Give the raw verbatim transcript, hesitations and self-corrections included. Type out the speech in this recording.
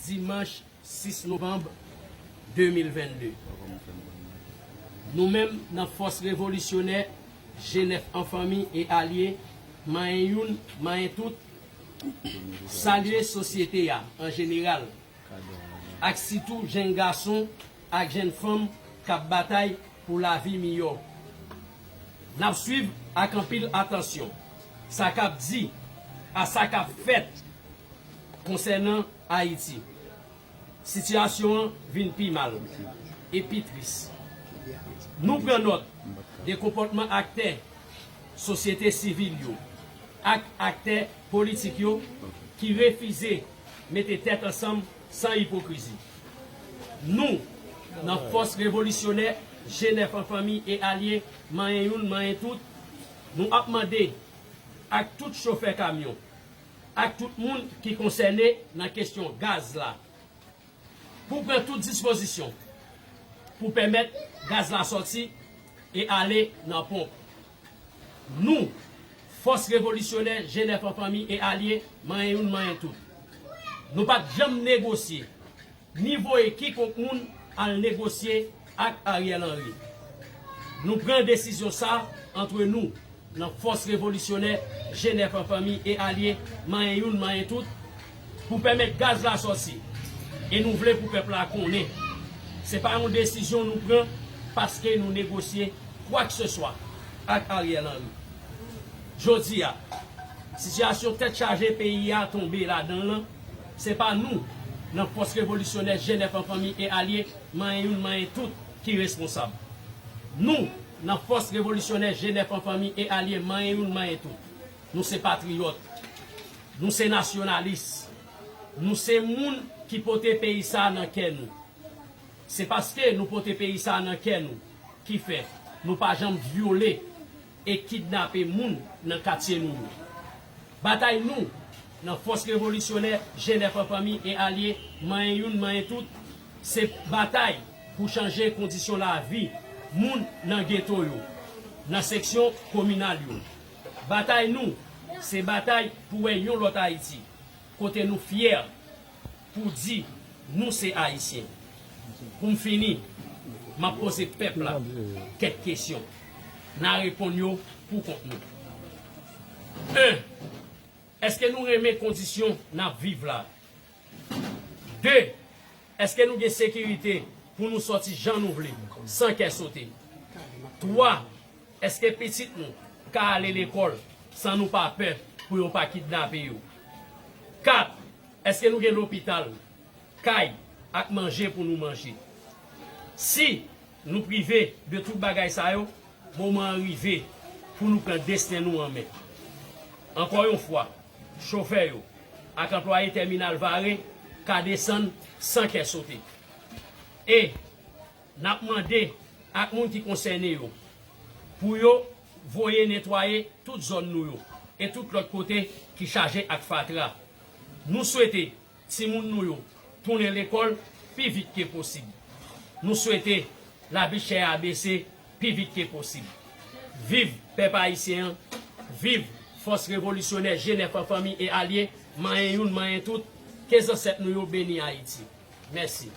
Dimanch sis novanm de mil vennde. Nou menm nan Fòs Revolisyonè Jenèf an Fanmi e Alye, manyen youn, manyen tout, salye sosyete a an jeneral, ak sitou jenn gason ak jenn fanm k ap batay pou lavi miyò. N ap swiv ak anpil atansyon sa k ap di a sa k ap fèt konsènan Ayiti. Sitiyasyon an vin pi mal e pi tris. Nou pran nòt de konpòtman aktè sosyete sivil yo ak aktè politik yo ki refize mete tèt ansanm san ipokrizi. Nou, nan Fòs Revolisyonè Jenèf an Fanmi e Alye, manyen youn, manyen tout, nou ap mande ak tout chofè kamyon, ak tout moun ki konsène nan kesyon gaz la, pou pran tout dispozisyon pou pèmèt gaz la sòti e ale nan ponp. Nou, Fòs Revolisyonè Jenèf an Fanmi e Alye, manyen youn, manyen tout, nou pa t janm negosye, ni voye kikonk moun al negosye ak Ariel Henry. Nou pran desizyon sa antre nou, nan Fòs Revolisyonè Jenèf an Fanmi e Alye, manyen youn, manyen tout, pou pèmèt gaz la sòti. E nou vle pou pèp la konnen, se pa yon desizyon nou pran paske nou negosye kwakseswa ak Ariel Henry. Jodi a, sitiyasyon tèt chaje peyi a tonbe ladan l lan, se pa nou, nan Fòs Revolisyonè Jenèf an Fanmi e Alye, manyen youn, manyen tout, ki responsab. Nou, nan Fòs Revolisyonè Jenèf an Fanmi e Alye, manyen youn, manyen tout, nou se patriyòt. Nou se nasyonalis. Nou se moun ki pote peyi sa a nan kè nou. Se paske nou pote peyi sa a nan kè nou ki fè nou pa janm vyole e kidnape moun nan katye nou yo. Batay nou, nan Fòs Revolisyonè Jenèf an Fanmi e Alye, manyen youn, manyen tout, se batay pou chanje kondisyon lavi moun nan geto yo, nan seksyon kominal yo. Batay nou, se batay pou wè yon lòt Ayiti, kote nou fyè pou di nou se Ayisyen. Pou m fini, m ap poze pèp la kèk kesyon. N a reponn yo pou kont nou. En, èske nou renmen kondisyon n ap viv la? De, èske nou gen sekirite pou nou sòti jan nou vle, san kè sote? Twa, èske pitit nou ka ale lekòl san nou pa pè pou yo pa kidnape yo? Kat, èske nou gen lopital, kay ak manje pou nou manje? Si nou prive de tout bagay sa yo, moman an rive pou nou pran desten nou an men. Ankò yon fwa, chofè yo ak anplwaye tèminal Vare ka desann san kè sote. E n ap mande ak moun ki konsène yo pou yo voye netwaye tout zòn nou yo e tout lòt kote ki chaje ak fatra. Nou swete timoun nou yo tounen lekòl pi vit ke posib. Nou swete lavi chè a bese pi vit ke posib. Viv pèp ayisyen an, viv Fòs Revolisyonè Jenèf an Fanmi e Alye, manyen youn, manyen tout, ke zansèt nou yo beni Ayiti. Mèsi.